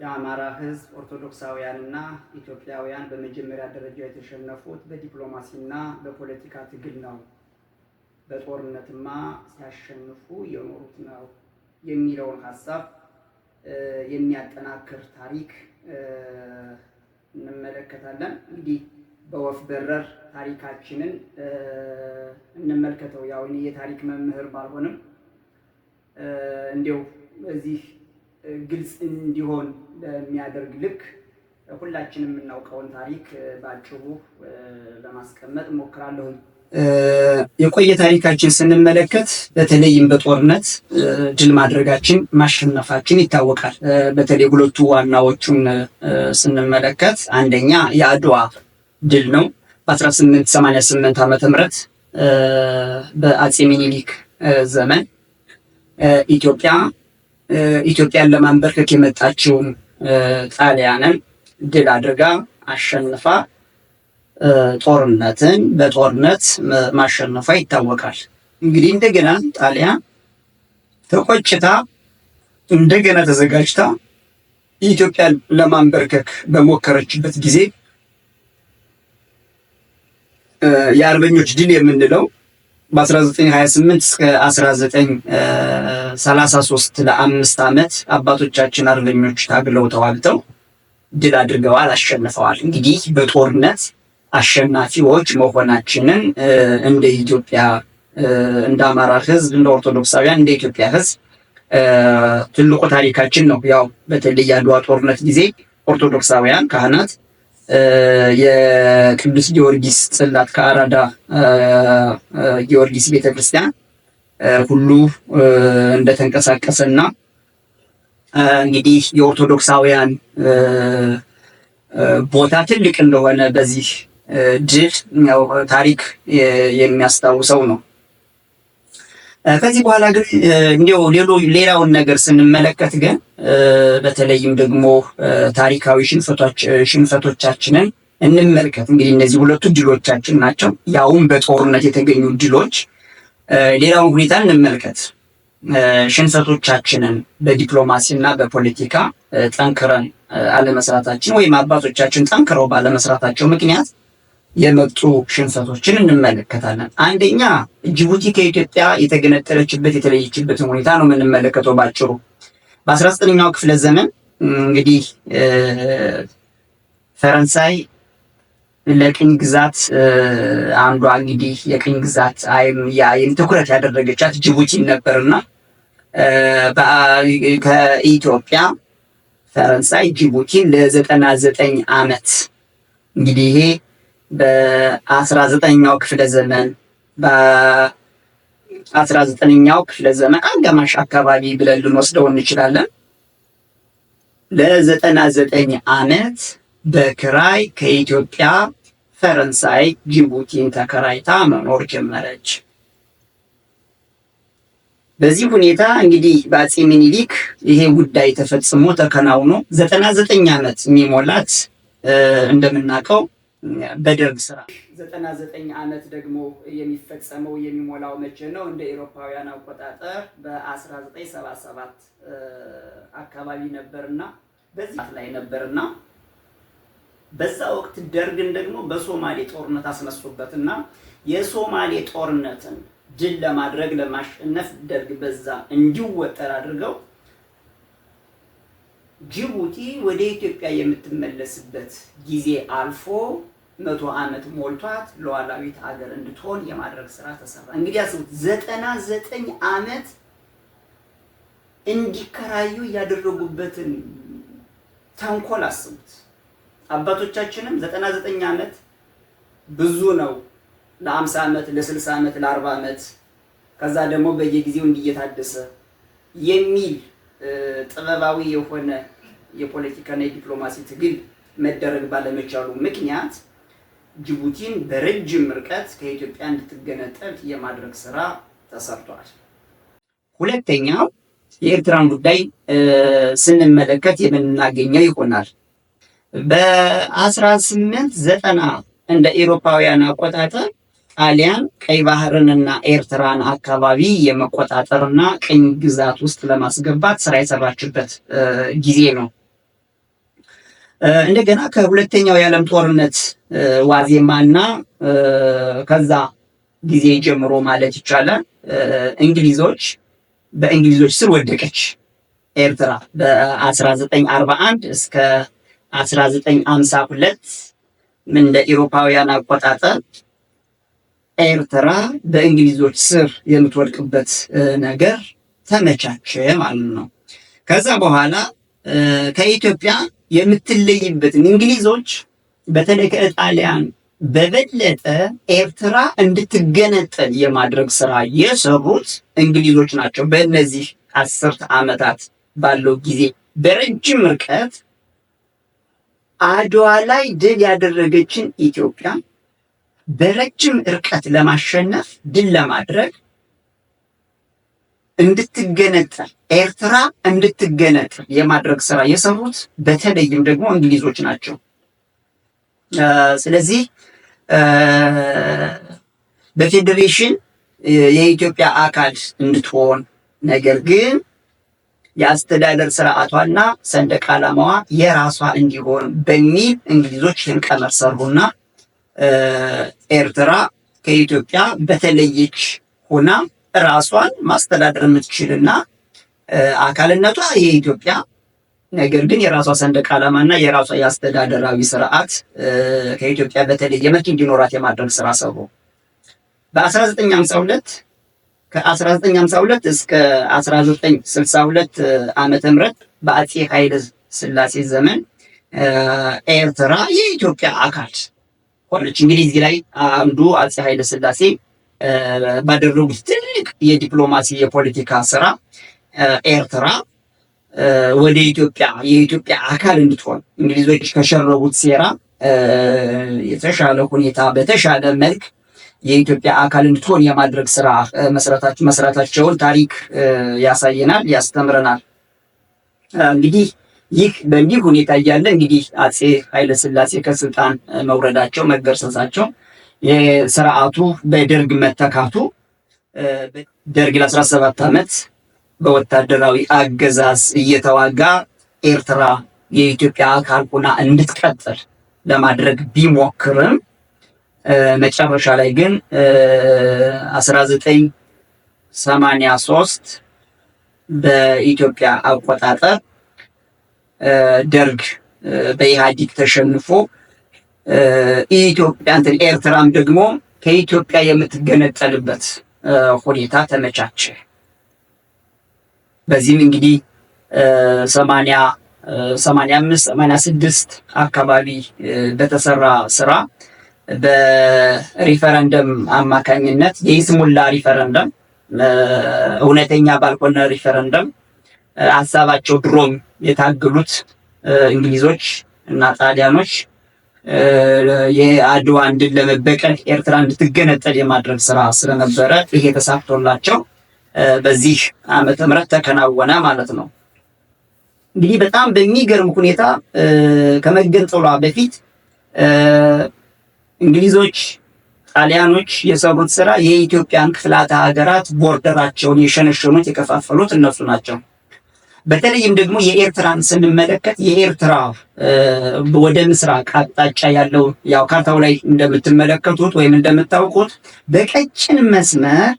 የአማራ ሕዝብ ኦርቶዶክሳውያንና ኢትዮጵያውያን በመጀመሪያ ደረጃ የተሸነፉት በዲፕሎማሲና በፖለቲካ ትግል ነው፣ በጦርነትማ ሲያሸንፉ የኖሩት ነው የሚለውን ሀሳብ የሚያጠናክር ታሪክ እንመለከታለን። እንግዲህ በወፍ በረር ታሪካችንን እንመልከተው። ያው እኔ የታሪክ መምህር ባልሆንም እንዲያው በዚህ ግልጽ እንዲሆን በሚያደርግ ልክ ሁላችንም የምናውቀውን ታሪክ በአጭሩ ለማስቀመጥ እሞክራለሁኝ። የቆየ ታሪካችን ስንመለከት በተለይም በጦርነት ድል ማድረጋችን ማሸነፋችን ይታወቃል። በተለይ ሁለቱ ዋናዎቹን ስንመለከት አንደኛ የአድዋ ድል ነው። በ1888 ዓመተ ምህረት በአፄ ሚኒሊክ ዘመን ኢትዮጵያ ኢትዮጵያን ለማንበርከክ የመጣችውን ጣሊያንን ድል አድርጋ አሸንፋ ጦርነትን በጦርነት ማሸነፏ ይታወቃል። እንግዲህ እንደገና ጣሊያን ተቆጭታ እንደገና ተዘጋጅታ ኢትዮጵያን ለማንበርከክ በሞከረችበት ጊዜ የአርበኞች ድል የምንለው በ1928 እስከ 1933 ለ5 ዓመት አባቶቻችን አርበኞች ታግለው ተዋግተው ድል አድርገዋል፣ አሸንፈዋል። እንግዲህ በጦርነት አሸናፊዎች መሆናችንን እንደ ኢትዮጵያ፣ እንደ አማራ ሕዝብ፣ እንደ ኦርቶዶክሳውያን፣ እንደ ኢትዮጵያ ሕዝብ ትልቁ ታሪካችን ነው። ያው በተለይ የአድዋ ጦርነት ጊዜ ኦርቶዶክሳውያን ካህናት የቅዱስ ጊዮርጊስ ጽላት ከአራዳ ጊዮርጊስ ቤተክርስቲያን ሁሉ እንደተንቀሳቀሰና እንግዲህ የኦርቶዶክሳውያን ቦታ ትልቅ እንደሆነ በዚህ ድል ታሪክ የሚያስታውሰው ነው። ከዚህ በኋላ ግን እንዲያው ሌላውን ነገር ስንመለከት ግን በተለይም ደግሞ ታሪካዊ ሽንፈቶቻችንን እንመልከት። እንግዲህ እነዚህ ሁለቱ ድሎቻችን ናቸው፣ ያውም በጦርነት የተገኙ ድሎች። ሌላውን ሁኔታ እንመልከት። ሽንፈቶቻችንን በዲፕሎማሲ እና በፖለቲካ ጠንክረን አለመስራታችን ወይም አባቶቻችን ጠንክረው ባለመስራታቸው ምክንያት የመጡ ሽንፈቶችን እንመለከታለን። አንደኛ ጅቡቲ ከኢትዮጵያ የተገነጠለችበት የተለየችበትን ሁኔታ ነው የምንመለከተው ባጭሩ። በ19ኛው ክፍለ ዘመን እንግዲህ ፈረንሳይ ለቅኝ ግዛት አንዷ እንግዲህ የቅኝ ግዛት የአይን ትኩረት ያደረገቻት ጅቡቲን ነበርና ከኢትዮጵያ ፈረንሳይ ጅቡቲን ለ99 ዓመት እንግዲህ ይሄ በ19ኛው ክፍለ ዘመን በ19ኛው ክፍለ ዘመን አጋማሽ አካባቢ ብለን ልንወስደው እንችላለን። ለ99 ዓመት በክራይ ከኢትዮጵያ ፈረንሳይ ጅቡቲን ተከራይታ መኖር ጀመረች። በዚህ ሁኔታ እንግዲህ በአፄ ሚኒሊክ ይሄ ጉዳይ ተፈጽሞ ተከናውኖ 99 ዓመት የሚሞላት እንደምናውቀው በደርግ ስራ 99 ዓመት ደግሞ የሚፈጸመው የሚሞላው መቼ ነው? እንደ ኤሮፓውያን አቆጣጠር በ1977 አካባቢ ነበርና በዚህ ላይ ነበርና በዛ ወቅት ደርግን ደግሞ በሶማሌ ጦርነት አስነሱበትና የሶማሌ ጦርነትን ድል ለማድረግ ለማሸነፍ ደርግ በዛ እንዲወጠር አድርገው ጅቡቲ ወደ ኢትዮጵያ የምትመለስበት ጊዜ አልፎ 100 ዓመት ሞልቷት ሉዓላዊት ሀገር እንድትሆን የማድረግ ስራ ተሰራ። እንግዲህ አስቡት 99 ዓመት እንዲከራዩ ያደረጉበትን ተንኮል አስቡት። አባቶቻችንም 99 ዓመት ብዙ ነው ለ50 ዓመት፣ ለ60 ዓመት፣ ለ40 ዓመት ከዛ ደግሞ በየጊዜው እንዲየታደሰ የሚል ጥበባዊ የሆነ የፖለቲካና የዲፕሎማሲ ትግል መደረግ ባለመቻሉ ምክንያት ጅቡቲን በረጅም ርቀት ከኢትዮጵያ እንድትገነጠል የማድረግ ስራ ተሰርቷል። ሁለተኛው የኤርትራን ጉዳይ ስንመለከት የምናገኘው ይሆናል። በ1890 እንደ ኤሮፓውያን አቆጣጠር ጣሊያን ቀይ ባህርንና ኤርትራን አካባቢ የመቆጣጠርና ቅኝ ግዛት ውስጥ ለማስገባት ስራ የሰራችበት ጊዜ ነው። እንደገና ከሁለተኛው የዓለም ጦርነት ዋዜማና ከዛ ጊዜ ጀምሮ ማለት ይቻላል እንግሊዞች በእንግሊዞች ስር ወደቀች ኤርትራ። በ1941 እስከ 1952 እንደ ኢሮፓውያን አቆጣጠር ኤርትራ በእንግሊዞች ስር የምትወድቅበት ነገር ተመቻቸ ማለት ነው። ከዛ በኋላ ከኢትዮጵያ የምትለይበትን እንግሊዞች በተለይ ከጣሊያን በበለጠ ኤርትራ እንድትገነጠል የማድረግ ስራ የሰሩት እንግሊዞች ናቸው። በእነዚህ 10 ዓመታት ባለው ጊዜ በረጅም ርቀት አድዋ ላይ ድል ያደረገችን ኢትዮጵያ በረጅም ርቀት ለማሸነፍ፣ ድል ለማድረግ እንድትገነጠል፣ ኤርትራ እንድትገነጠል የማድረግ ስራ የሰሩት በተለይም ደግሞ እንግሊዞች ናቸው። ስለዚህ በፌዴሬሽን የኢትዮጵያ አካል እንድትሆን፣ ነገር ግን የአስተዳደር ስርዓቷና ሰንደቅ ዓላማዋ የራሷ እንዲሆን በሚል እንግሊዞች ይህን ቀመር ሰሩና ኤርትራ ከኢትዮጵያ በተለየች ሆና ራሷን ማስተዳደር የምትችልና አካልነቷ የኢትዮጵያ፣ ነገር ግን የራሷ ሰንደቅ ዓላማና የራሷ የአስተዳደራዊ ስርዓት ከኢትዮጵያ በተለየ መልክ እንዲኖራት የማድረግ ስራ ሰሩ። በ1952፣ ከ1952 እስከ 1962 ዓመተ ምህረት በአፄ ኃይለ ሥላሴ ዘመን ኤርትራ የኢትዮጵያ አካል ሆነች። እንግዲህ እዚህ ላይ አንዱ አፄ ኃይለ ሥላሴ ባደረጉት ትልቅ የዲፕሎማሲ የፖለቲካ ስራ ኤርትራ ወደ ኢትዮጵያ የኢትዮጵያ አካል እንድትሆን እንግሊዞች ከሸረቡት ሴራ የተሻለ ሁኔታ በተሻለ መልክ የኢትዮጵያ አካል እንድትሆን የማድረግ ስራ መስራታቸውን ታሪክ ያሳየናል፣ ያስተምረናል። እንግዲህ ይህ በእንዲህ ሁኔታ እያለ እንግዲህ አፄ ኃይለሥላሴ ከስልጣን መውረዳቸው፣ መገርሰሳቸው፣ የስርዓቱ በደርግ መተካቱ፣ ደርግ ለ17 ዓመት በወታደራዊ አገዛዝ እየተዋጋ ኤርትራ የኢትዮጵያ አካል ሆና እንድትቀጥል ለማድረግ ቢሞክርም መጨረሻ ላይ ግን 1983 በኢትዮጵያ አቆጣጠር ደርግ በኢህአዲግ ተሸንፎ ኢትዮጵያ እንትን ኤርትራም ደግሞ ከኢትዮጵያ የምትገነጠልበት ሁኔታ ተመቻቸ። በዚህም እንግዲህ 85፣ 86 አካባቢ በተሰራ ስራ በሪፈረንደም አማካኝነት፣ የይስሙላ ሪፈረንደም፣ እውነተኛ ባልሆነ ሪፈረንደም፣ ሀሳባቸው ድሮም የታገሉት እንግሊዞች እና ጣሊያኖች የአድዋን ድል ለመበቀል ኤርትራ እንድትገነጠል የማድረግ ስራ ስለነበረ ይሄ ተሳክቶላቸው በዚህ ዓመተ ምህረት ተከናወነ ማለት ነው። እንግዲህ በጣም በሚገርም ሁኔታ ከመገንጠሏ በፊት እንግሊዞች፣ ጣሊያኖች የሰሩት ስራ የኢትዮጵያን ክፍላተ ሀገራት border ኣቸውን የሸነሸኑት፣ የከፋፈሉት እነሱ ናቸው። በተለይም ደግሞ የኤርትራን ስንመለከት የኤርትራ ወደ ምስራቅ አቅጣጫ ያለው ያው ካርታው ላይ እንደምትመለከቱት ወይም እንደምታውቁት በቀጭን መስመር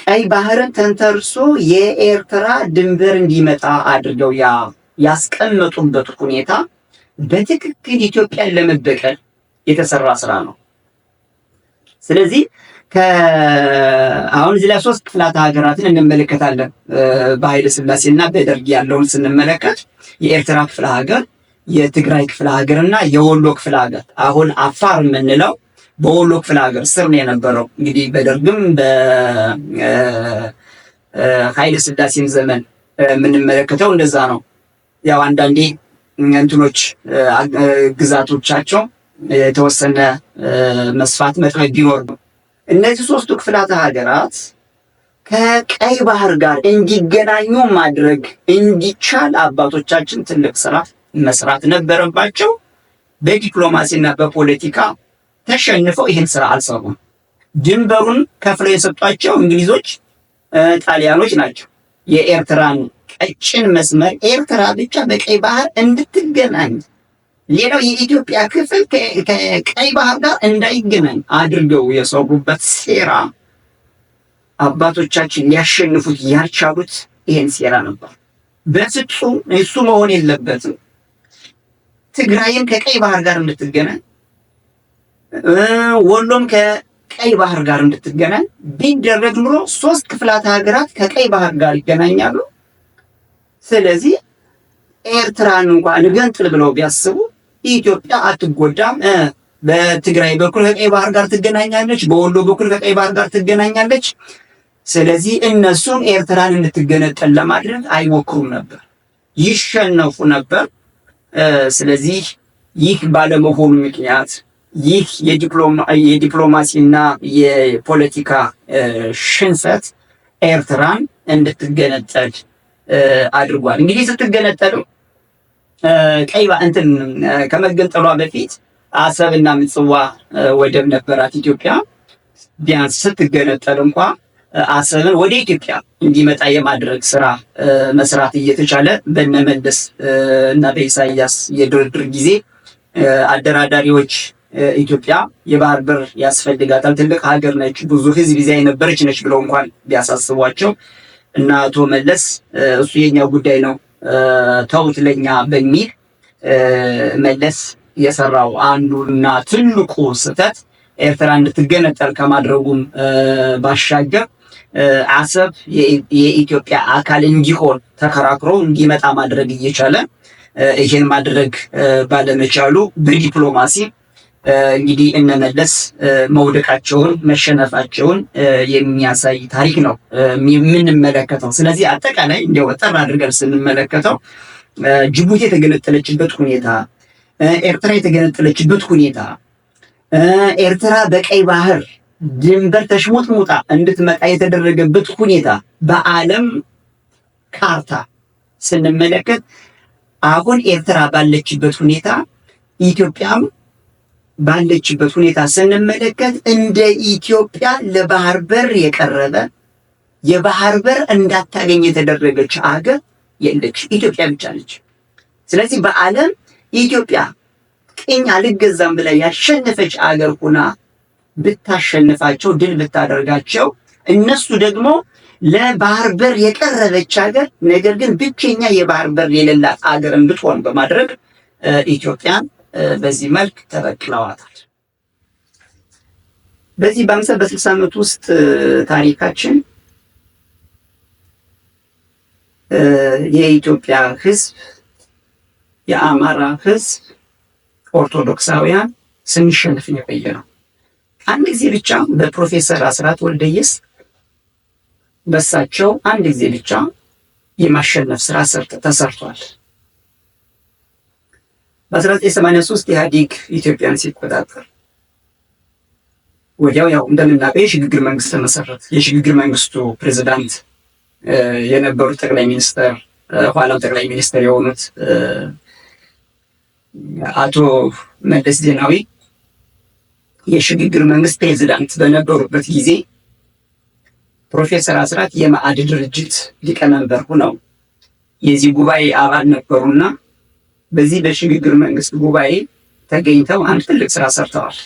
ቀይ ባህርን ተንተርሶ የኤርትራ ድንበር እንዲመጣ አድርገው ያስቀመጡበት ሁኔታ በትክክል ኢትዮጵያን ለመበቀል የተሰራ ስራ ነው። ስለዚህ አሁን እዚህ ላይ ሶስት ክፍላተ ሀገራትን እንመለከታለን። በኃይለ ሥላሴ እና በደርግ ያለውን ስንመለከት የኤርትራ ክፍለ ሀገር፣ የትግራይ ክፍለ ሀገር እና የወሎ ክፍለ ሀገር፣ አሁን አፋር የምንለው በወሎ ክፍለ ሀገር ስር ነው የነበረው። እንግዲህ በደርግም በኃይለ ሥላሴም ዘመን የምንመለከተው እንደዛ ነው። ያው አንዳንዴ እንትኖች ግዛቶቻቸው የተወሰነ መስፋት መጥበብ ቢኖር ነው። እነዚህ ሶስቱ ክፍላተ ሀገራት ከቀይ ባህር ጋር እንዲገናኙ ማድረግ እንዲቻል አባቶቻችን ትልቅ ስራ መስራት ነበረባቸው። በዲፕሎማሲና በፖለቲካ ተሸንፈው ይህን ስራ አልሰሩም። ድንበሩን ከፍለው የሰጧቸው እንግሊዞች፣ ጣሊያኖች ናቸው። የኤርትራን ቀጭን መስመር ኤርትራ ብቻ በቀይ ባህር እንድትገናኝ ሌላው የኢትዮጵያ ክፍል ከቀይ ባህር ጋር እንዳይገናኝ አድርገው የሰሩበት ሴራ አባቶቻችን ሊያሸንፉት ያልቻሉት ይሄን ሴራ ነበር። በፍጹም እሱ መሆን የለበትም። ትግራይም ከቀይ ባህር ጋር እንድትገናኝ፣ ወሎም ከቀይ ባህር ጋር እንድትገናኝ ቢደረግ ኑሮ ሶስት ክፍላተ ሀገራት ከቀይ ባህር ጋር ይገናኛሉ። ስለዚህ ኤርትራን እንኳን እንገንጥል ብለው ቢያስቡ ኢትዮጵያ አትጎዳም። በትግራይ በኩል ከቀይ ባህር ጋር ትገናኛለች፣ በወሎ በኩል ከቀይ ባህር ጋር ትገናኛለች። ስለዚህ እነሱም ኤርትራን እንድትገነጠል ለማድረግ አይሞክሩም ነበር፣ ይሸነፉ ነበር። ስለዚህ ይህ ባለመሆኑ ምክንያት ይህ የዲፕሎማሲና የፖለቲካ ሽንፈት ኤርትራን እንድትገነጠል አድርጓል። እንግዲህ ስትገነጠሉ ቀይ እንትን ከመገንጠሏ በፊት አሰብና ምጽዋ ወደብ ነበራት ኢትዮጵያ። ቢያንስ ስትገነጠል እንኳ አሰብን ወደ ኢትዮጵያ እንዲመጣ የማድረግ ስራ መስራት እየተቻለ በነመለስ እና በኢሳያስ የድርድር ጊዜ አደራዳሪዎች ኢትዮጵያ የባህር በር ያስፈልጋታል፣ ትልቅ ሀገር ነች፣ ብዙ ሕዝብ ይዛ የነበረች ነች ብለው እንኳን ቢያሳስቧቸው እና አቶ መለስ እሱ የኛው ጉዳይ ነው ተውት ለኛ በሚል መለስ የሰራው አንዱና ትልቁ ስህተት ኤርትራ እንድትገነጠል ከማድረጉም ባሻገር አሰብ የኢትዮጵያ አካል እንዲሆን ተከራክሮ እንዲመጣ ማድረግ እየቻለ ይሄን ማድረግ ባለመቻሉ በዲፕሎማሲ እንግዲህ እነመለስ መውደቃቸውን መሸነፋቸውን የሚያሳይ ታሪክ ነው የምንመለከተው። ስለዚህ አጠቃላይ እንዲያው ጠር አድርገን ስንመለከተው ጅቡቲ የተገነጠለችበት ሁኔታ፣ ኤርትራ የተገነጠለችበት ሁኔታ፣ ኤርትራ በቀይ ባህር ድንበር ተሽሞጥሙጣ እንድትመጣ የተደረገበት ሁኔታ በዓለም ካርታ ስንመለከት አሁን ኤርትራ ባለችበት ሁኔታ ኢትዮጵያም ባለችበት ሁኔታ ስንመለከት እንደ ኢትዮጵያ ለባህር በር የቀረበ የባህር በር እንዳታገኝ የተደረገች አገር የለች፣ ኢትዮጵያ ብቻ ነች። ስለዚህ በዓለም ኢትዮጵያ ቅኝ አልገዛም ብላ ያሸነፈች አገር ሆና ብታሸንፋቸው ድል ብታደርጋቸው እነሱ ደግሞ ለባህር በር የቀረበች ሀገር ነገር ግን ብቸኛ የባህር በር የሌላት አገር እንድትሆን በማድረግ ኢትዮጵያን በዚህ መልክ ተበቅለዋታል። በዚህ በ50 በ60 ዓመት ውስጥ ታሪካችን የኢትዮጵያ ሕዝብ የአማራ ሕዝብ ኦርቶዶክሳውያን ስንሸንፍ የቆየ ነው። አንድ ጊዜ ብቻ በፕሮፌሰር አስራት ወልደየስ በሳቸው አንድ ጊዜ ብቻ የማሸነፍ ስራ ተሰርቷል። በ1983 ኢህአዴግ ኢትዮጵያን ሲቆጣጠር ወዲያው ያው እንደምናውቀው የሽግግር መንግስት ተመሰረተ። የሽግግር መንግስቱ ፕሬዝዳንት የነበሩት ጠቅላይ ሚኒስተር ኋላም ጠቅላይ ሚኒስትር የሆኑት አቶ መለስ ዜናዊ የሽግግር መንግስት ፕሬዝዳንት በነበሩበት ጊዜ ፕሮፌሰር አስራት የመአድ ድርጅት ሊቀመንበር ሆነው የዚህ ጉባኤ አባል ነበሩና በዚህ በሽግግር መንግስት ጉባኤ ተገኝተው አንድ ትልቅ ስራ ሰርተዋል።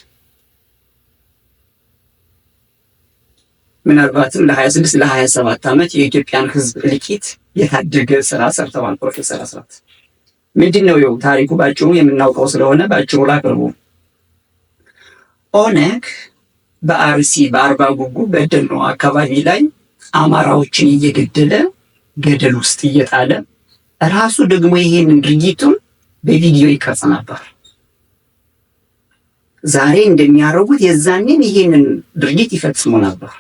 ምናልባትም ለ26 ለ27 ዓመት የኢትዮጵያን ሕዝብ እልቂት የታደገ ስራ ሰርተዋል ፕሮፌሰር አስራት። ምንድን ነው ይኸው ታሪኩ ባጭሩ የምናውቀው ስለሆነ ባጭሩ ላቅርቡ። ኦነግ በአርሲ በአርባ ጉጉ በደኖ አካባቢ ላይ አማራዎችን እየገደለ ገደል ውስጥ እየጣለ ራሱ ደግሞ ይሄንን ድርጊቱን በቪዲዮ ይቀርጽ ነበር። ዛሬ እንደሚያደርጉት የዛኔም ይሄንን ድርጊት ይፈጽሙ ነበር።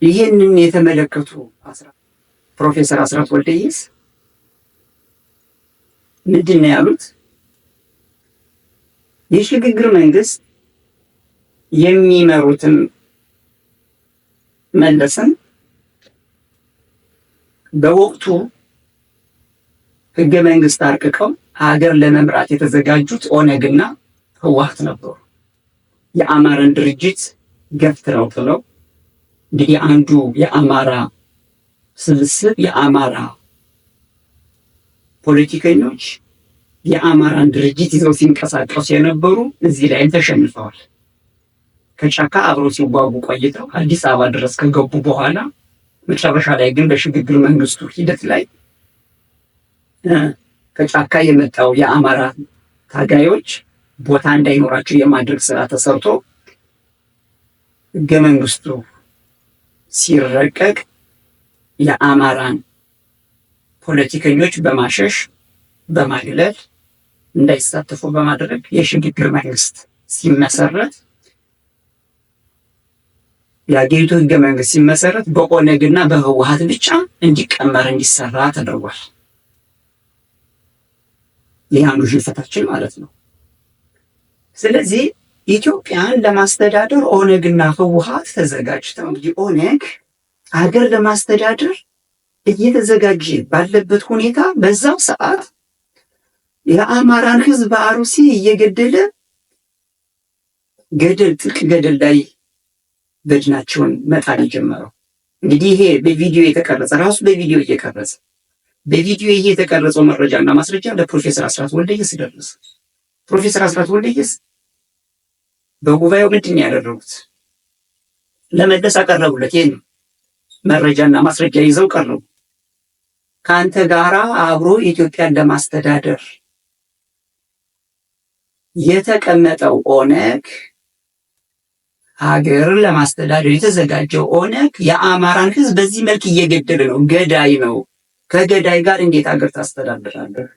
ይሄንን የተመለከቱ ፕሮፌሰር አስራት ወልደየስ ምንድን ነው ያሉት? የሽግግር መንግስት የሚመሩትን መለስን በወቅቱ ህገ መንግስት አርቅቀው ሀገር ለመምራት የተዘጋጁት ኦነግና ህወሓት ነበሩ። የአማራን ድርጅት ገፍትረው ጥለው እንግዲህ አንዱ የአማራ ስብስብ የአማራ ፖለቲከኞች የአማራን ድርጅት ይዘው ሲንቀሳቀሱ የነበሩ እዚህ ላይም ተሸንፈዋል። ከጫካ አብረው ሲዋጉ ቆይተው አዲስ አበባ ድረስ ከገቡ በኋላ መጨረሻ ላይ ግን በሽግግር መንግስቱ ሂደት ላይ ከጫካ የመጣው የአማራ ታጋዮች ቦታ እንዳይኖራቸው የማድረግ ስራ ተሰርቶ ህገ መንግስቱ ሲረቀቅ የአማራን ፖለቲከኞች በማሸሽ በማግለል እንዳይሳተፉ በማድረግ የሽግግር መንግስት ሲመሰረት የአገሪቱ ህገ መንግስት ሲመሰረት በኦነግና በህወሀት ብቻ እንዲቀመር እንዲሰራ ተደርጓል። ይህ አንዱ ሽንፈታችን ማለት ነው። ስለዚህ ኢትዮጵያን ለማስተዳደር ኦነግና ህወሀት ተዘጋጅተው እንግዲህ ኦነግ ሀገር ለማስተዳደር እየተዘጋጀ ባለበት ሁኔታ በዛው ሰዓት የአማራን ህዝብ በአሩሲ እየገደለ ገደል ጥልቅ ገደል ላይ በድናቸውን መጣል የጀመረው እንግዲህ ይሄ በቪዲዮ የተቀረጸ ራሱ በቪዲዮ እየቀረጸ በቪዲዮ ይሄ የተቀረጸው መረጃና ማስረጃ ለፕሮፌሰር አስራት ወልደየስ ደረሰ። ፕሮፌሰር አስራት ወልደየስ በጉባኤው ምንድን ነው ያደረጉት? ለመለስ አቀረቡለት። ይህን መረጃና ማስረጃ ይዘው ቀረቡ። ከአንተ ጋራ አብሮ ኢትዮጵያን ለማስተዳደር የተቀመጠው ኦነግ ሀገርን ለማስተዳደር የተዘጋጀው ኦነግ የአማራን ህዝብ በዚህ መልክ እየገደለ ነው። ገዳይ ነው። ከገዳይ ጋር እንዴት ሀገር ታስተዳድራለህ?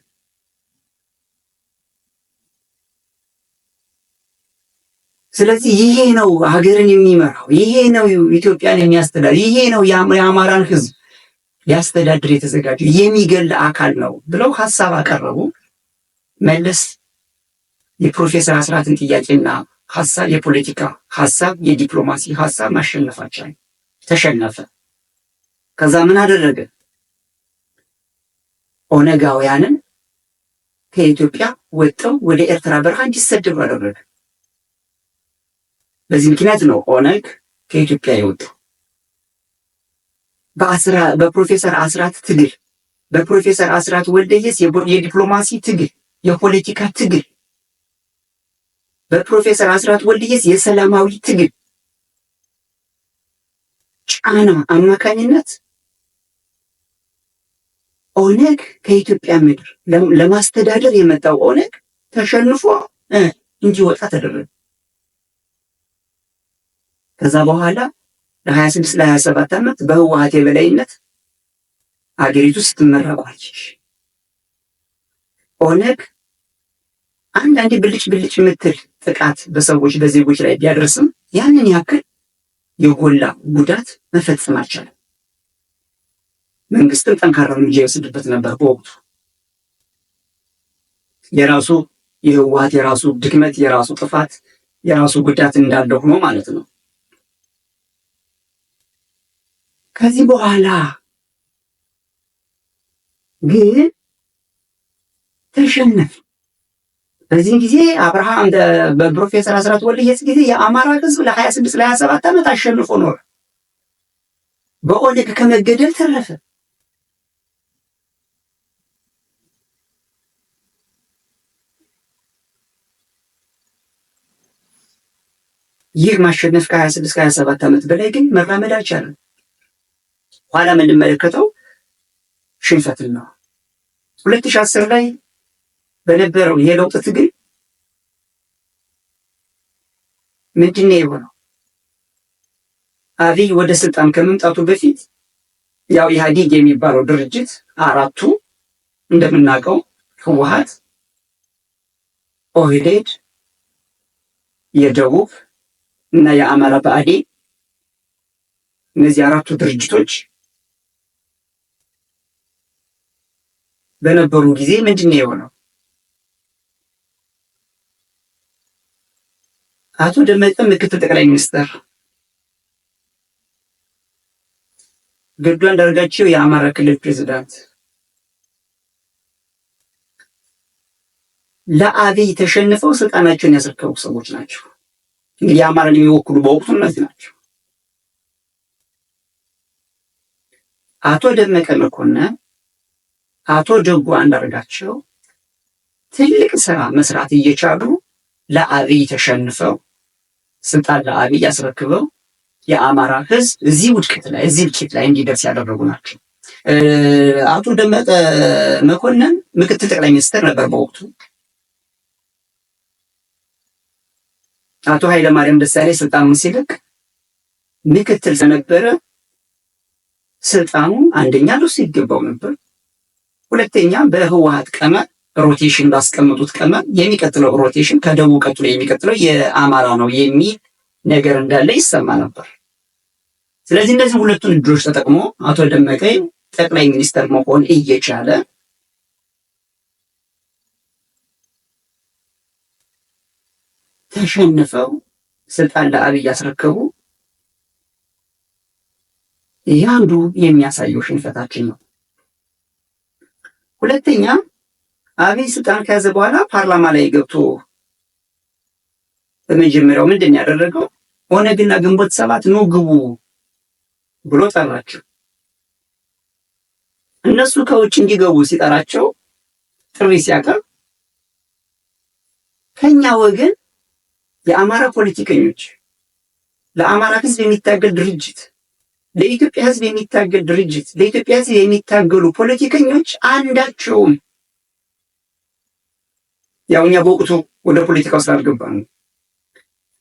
ስለዚህ ይሄ ነው ሀገርን የሚመራው፣ ይሄ ነው ኢትዮጵያን የሚያስተዳድር፣ ይሄ ነው የአማራን ህዝብ ሊያስተዳድር የተዘጋጀው የሚገል አካል ነው ብለው ሀሳብ አቀረቡ። መለስ የፕሮፌሰር አስራትን ጥያቄና ሀሳብ የፖለቲካ ሀሳብ የዲፕሎማሲ ሀሳብ ማሸነፋቸው ተሸነፈ። ከዛ ምን አደረገ? ኦነጋውያንን ከኢትዮጵያ ወጥተው ወደ ኤርትራ በረሃ እንዲሰደዱ አደረገ። በዚህ ምክንያት ነው ኦነግ ከኢትዮጵያ የወጣው። በፕሮፌሰር አስራት ትግል፣ በፕሮፌሰር አስራት ወልደየስ የዲፕሎማሲ ትግል፣ የፖለቲካ ትግል፣ በፕሮፌሰር አስራት ወልደየስ የሰላማዊ ትግል ጫና አማካኝነት ኦነግ ከኢትዮጵያ ምድር ለማስተዳደር የመጣው ኦነግ ተሸንፎ እንዲወጣ ተደረገ። ከዛ በኋላ ለ26 ለ27 ዓመት በህወሓት የበላይነት አገሪቱ ስትመራ ቆየች። ኦነግ አንዳንዴ ብልጭ ብልጭ የምትል ጥቃት በሰዎች በዜጎች ላይ ቢያደርስም ያንን ያክል የጎላ ጉዳት መፈጸም አልቻለም። መንግስትም ጠንካራ እርምጃ ይወስድበት ነበር በወቅቱ። የራሱ የህወሓት የራሱ ድክመት፣ የራሱ ጥፋት፣ የራሱ ጉዳት እንዳለ ሆኖ ማለት ነው። ከዚህ በኋላ ግን ተሸነፍ። በዚህም ጊዜ አብርሃም በፕሮፌሰር አስራት ወልደየስ ጊዜ የአማራ ህዝብ ለ26 ለ27 ዓመት አሸንፎ ኖረ። በኦነግ ከመገደል ተረፈ። ይህ ማሸነፍ ከ26 ከ27 ዓመት በላይ ግን መራመድ አልቻለም። ኋላ የምንመለከተው ሽንፈትን ነው። 2010 ላይ በነበረው የለውጥ ትግል ምንድን ነው የሆነው? አብይ ወደ ስልጣን ከመምጣቱ በፊት ያው ኢህአዴግ የሚባለው ድርጅት አራቱ እንደምናውቀው ህወሓት፣ ኦህዴድ፣ የደቡብ እና የአማራ ብአዴን እነዚህ አራቱ ድርጅቶች በነበሩ ጊዜ ምንድን ነው የሆነው? አቶ ደመቀ ምክትል ጠቅላይ ሚኒስትር፣ ገዱ አንዳርጋቸው የአማራ ክልል ፕሬዚዳንት፣ ለአብይ ተሸንፈው ስልጣናቸውን ያስረከቡ ሰዎች ናቸው። እንግዲህ የአማራን የሚወክሉ በወቅቱ እነዚህ ናቸው። አቶ ደመቀ መኮንን አቶ ደጉ አንዳርጋቸው ትልቅ ስራ መስራት እየቻሉ ለአብይ ተሸንፈው ስልጣን ለአብይ አስረክበው የአማራ ህዝብ እዚህ ውድቀት ላይ፣ እዚህ እልቂት ላይ እንዲደርስ ያደረጉ ናቸው። አቶ ደመቀ መኮንን ምክትል ጠቅላይ ሚኒስትር ነበር በወቅቱ። አቶ ኃይለማርያም ደሳለኝ ስልጣኑን ሲልቅ ምክትል ስለነበረ ስልጣኑ አንደኛ ለሱ ይገባው ነበር፣ ሁለተኛ በህወሓት ቀመር rotation ባስቀመጡት ቀመር የሚቀጥለው rotation ከደቡብ ቀጥሎ የሚቀጥለው የአማራ ነው የሚል ነገር እንዳለ ይሰማ ነበር። ስለዚህ እነዚህ ሁለቱን እድሎች ተጠቅሞ አቶ ደመቀ ጠቅላይ ሚኒስትር መሆን እየቻለ ተሸንፈው ስልጣን ለአብይ ያስረከቡ። ይህ አንዱ የሚያሳየው ሽንፈታችን ነው። ሁለተኛ፣ አብይ ስልጣን ከያዘ በኋላ ፓርላማ ላይ ገብቶ በመጀመሪያው ምንድን ነው ያደረገው? ኦነግና ግንቦት ሰባት ኑ ግቡ ብሎ ጠራቸው። እነሱ ከውጭ እንዲገቡ ሲጠራቸው፣ ጥሪ ሲያቀርብ፣ ከኛ ወገን የአማራ ፖለቲከኞች፣ ለአማራ ሕዝብ የሚታገል ድርጅት፣ ለኢትዮጵያ ሕዝብ የሚታገል ድርጅት፣ ለኢትዮጵያ ሕዝብ የሚታገሉ ፖለቲከኞች አንዳቸውም፣ ያው እኛ በወቅቱ ወደ ፖለቲካው ስላልገባን፣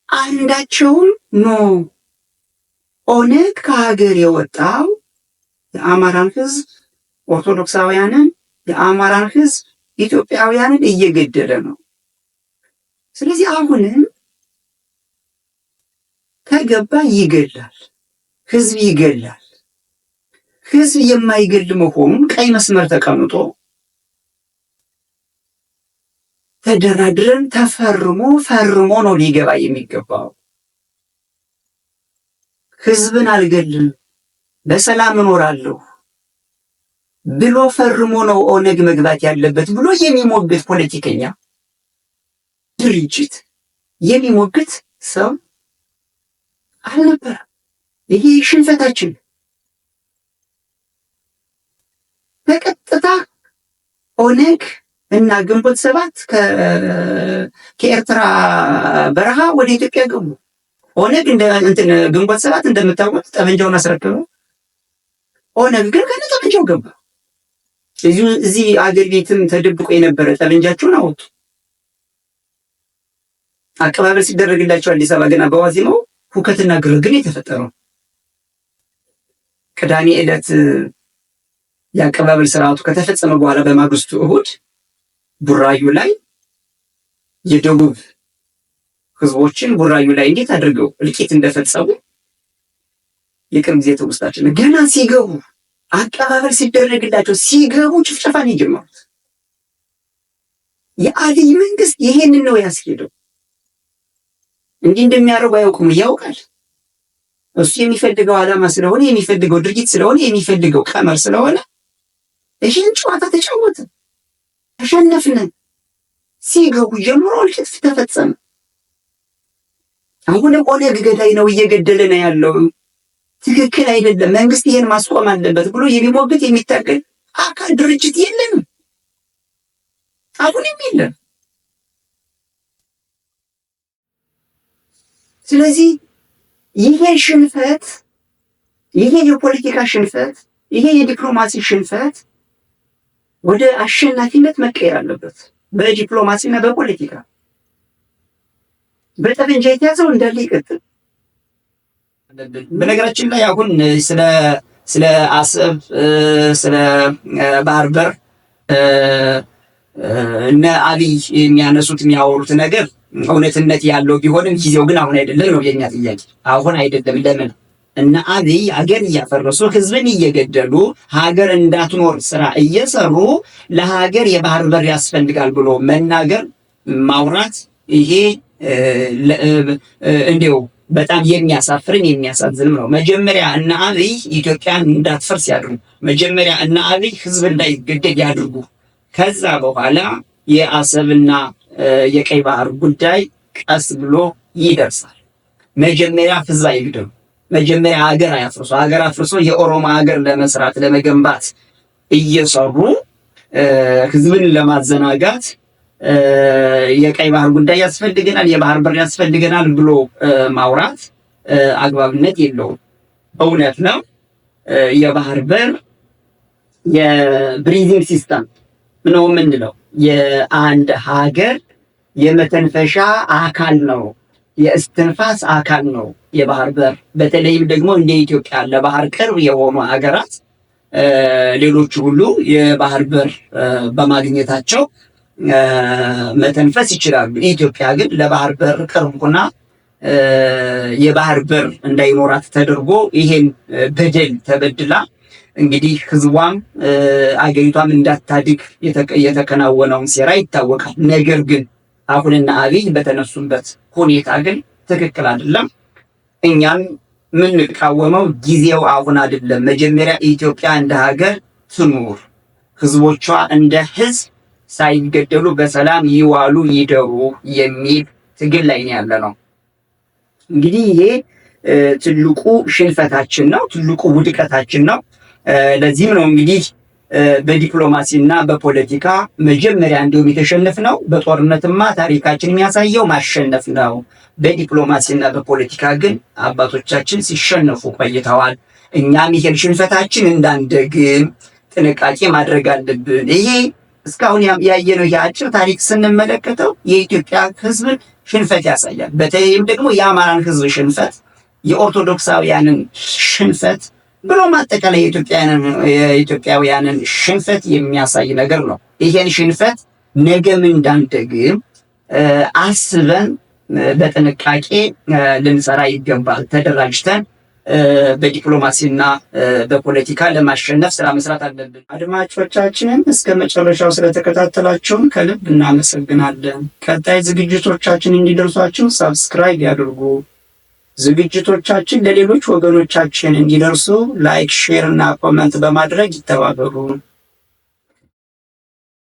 አንዳቸውም no፣ ኦነግ ከሀገር የወጣው የአማራን ሕዝብ፣ ኦርቶዶክሳውያንን፣ የአማራን ሕዝብ፣ ኢትዮጵያውያንን እየገደለ ነው። ስለዚህ አሁንም ከገባ ይገላል፣ ህዝብ ይገላል። ህዝብ የማይገል መሆኑን ቀይ መስመር ተቀምጦ ተደራድረን ተፈርሞ ፈርሞ ነው ሊገባ የሚገባው። ህዝብን አልገልም፣ በሰላም እኖራለሁ ብሎ ፈርሞ ነው ኦነግ መግባት ያለበት ብሎ የሚሞግት ፖለቲከኛ፣ ድርጅት፣ የሚሞግት ሰው አልነበረም። ይሄ ሽንፈታችን። በቀጥታ ኦነግ እና ግንቦት ሰባት ከኤርትራ በረሃ ወደ ኢትዮጵያ ገቡ። ኦነግ እንትን ግንቦት ሰባት እንደምታውቁት ጠመንጃውን አስረክበ፣ ኦነግ ግን ከነ ጠመንጃው ገባ። እዚህ አገር ቤትም ተደብቆ የነበረ ጠመንጃቸውን አወጡ። አቀባበል ሲደረግላቸው አዲስ አበባ ገና በዋዜማው ሁከትና ግርግር የተፈጠረው። ቅዳሜ ዕለት የአቀባበል ስርዓቱ ከተፈጸመ በኋላ በማግስቱ እሁድ ቡራዩ ላይ የደቡብ ህዝቦችን ቡራዩ ላይ እንዴት አድርገው እልቂት እንደፈጸሙ የቅርብ ጊዜ ትውስታችን። ገና ሲገቡ፣ አቀባበል ሲደረግላቸው ሲገቡ ጭፍጨፋን የጀመሩት። የአብይ መንግስት ይሄንን ነው ያስኬደው። እንዲህ እንደሚያደርጉ አያውቁም? ያውቃል። እሱ የሚፈልገው ዓላማ ስለሆነ፣ የሚፈልገው ድርጊት ስለሆነ፣ የሚፈልገው ቀመር ስለሆነ ይህን ጨዋታ ተጫወተ። ተሸነፍን። ሲገቡ ጀምሮ እልቂት ተፈጸመ። አሁንም ኦነግ ገዳይ ነው፣ እየገደለ ነው ያለው፣ ትክክል አይደለም፣ መንግስት ይሄን ማስቆም አለበት ብሎ የሚሞግት፣ የሚታገል አካል፣ ድርጅት የለንም። አሁንም የለም። ስለዚህ ይሄ ሽንፈት፣ ይሄ የፖለቲካ ሽንፈት፣ ይሄ የዲፕሎማሲ ሽንፈት ወደ አሸናፊነት መቀየር አለበት። በዲፕሎማሲና በፖለቲካ። በጠመንጃ የተያዘው እንዳለ ይቀጥል። በነገራችን ላይ አሁን ስለ አሰብ፣ ስለ ባህር በር እነ አብይ የሚያነሱት፣ የሚያወሩት ነገር እውነትነት ያለው ቢሆንም ጊዜው ግን አሁን አይደለም ነው የኛ ጥያቄ። አሁን አይደለም። ለምን እነ አብይ ሀገር እያፈረሱ፣ ህዝብን እየገደሉ፣ ሀገር እንዳትኖር ስራ እየሰሩ ለሀገር የባህር በር ያስፈልጋል ብሎ መናገር፣ ማውራት ይሄ እንዲው በጣም የሚያሳፍርን የሚያሳዝንም ነው። መጀመሪያ እነ አብይ ኢትዮጵያን እንዳትፈርስ ያድርጉ። መጀመሪያ እነ አብይ ህዝብ እንዳይገደል ያድርጉ። ከዛ በኋላ የአሰብና የቀይ ባህር ጉዳይ ቀስ ብሎ ይደርሳል። መጀመሪያ ህዝብ አይግደሉ። መጀመሪያ ሀገር አያፍርሱ። ሀገር አፍርሶ የኦሮሞ ሀገር ለመስራት፣ ለመገንባት እየሰሩ ህዝብን ለማዘናጋት የቀይ ባህር ጉዳይ ያስፈልገናል፣ የባህር በር ያስፈልገናል ብሎ ማውራት አግባብነት የለውም። እውነት ነው። የባህር በር የ breathing system ነው የምንለው፣ የአንድ ሀገር የመተንፈሻ አካል ነው፣ የእስትንፋስ አካል ነው የባህር በር። በተለይም ደግሞ እንደ ኢትዮጵያ ለባህር ቅርብ የሆኑ ሀገራት ሌሎቹ ሁሉ የባህር በር በማግኘታቸው መተንፈስ ይችላሉ። ኢትዮጵያ ግን ለባህር በር ቅርብ ሆና የባህር በር እንዳይኖራት ተደርጎ ይሄን በደል ተበድላ እንግዲህ ህዝቧም አገሪቷም እንዳታድግ የተከናወነውን ሴራ ይታወቃል። ነገር ግን አሁንና አብይ በተነሱበት ሁኔታ ግን ትክክል አይደለም። እኛም የምንቃወመው ጊዜው አሁን አይደለም። መጀመሪያ ኢትዮጵያ እንደ ሀገር ትኑር፣ ህዝቦቿ እንደ ህዝብ ሳይገደሉ በሰላም ይዋሉ ይደሩ የሚል ትግል ላይ ነው ያለ ነው። እንግዲህ ይሄ ትልቁ ሽንፈታችን ነው፣ ትልቁ ውድቀታችን ነው። ለዚህም ነው እንግዲህ በዲፕሎማሲና በፖለቲካ መጀመሪያ እንዲሁም የተሸነፍነው። በጦርነትማ ታሪካችን የሚያሳየው ማሸነፍ ነው። በዲፕሎማሲና በፖለቲካ ግን አባቶቻችን ሲሸነፉ ቆይተዋል። እኛም ይሄን ሽንፈታችን እንዳንደግም ጥንቃቄ ማድረግ አለብን። ይሄ እስካሁን ያየነው የአጭር ታሪክ ስንመለከተው የኢትዮጵያ ሕዝብን ሽንፈት ያሳያል። በተለይም ደግሞ የአማራን ሕዝብ ሽንፈት፣ የኦርቶዶክሳውያንን ሽንፈት ብሎም አጠቃላይ የኢትዮጵያውያንን ሽንፈት የሚያሳይ ነገር ነው። ይሄን ሽንፈት ነገም እንዳንደግም አስበን በጥንቃቄ ልንሰራ ይገባል። ተደራጅተን በዲፕሎማሲና በፖለቲካ ለማሸነፍ ስራ መስራት አለብን። አድማጮቻችንን እስከ መጨረሻው ስለተከታተላችሁን ከልብ እናመሰግናለን። ቀጣይ ዝግጅቶቻችን እንዲደርሷችሁ subscribe ያድርጉ። ዝግጅቶቻችን ለሌሎች ወገኖቻችን እንዲደርሱ like፣ share እና comment በማድረግ ይተባበሩ።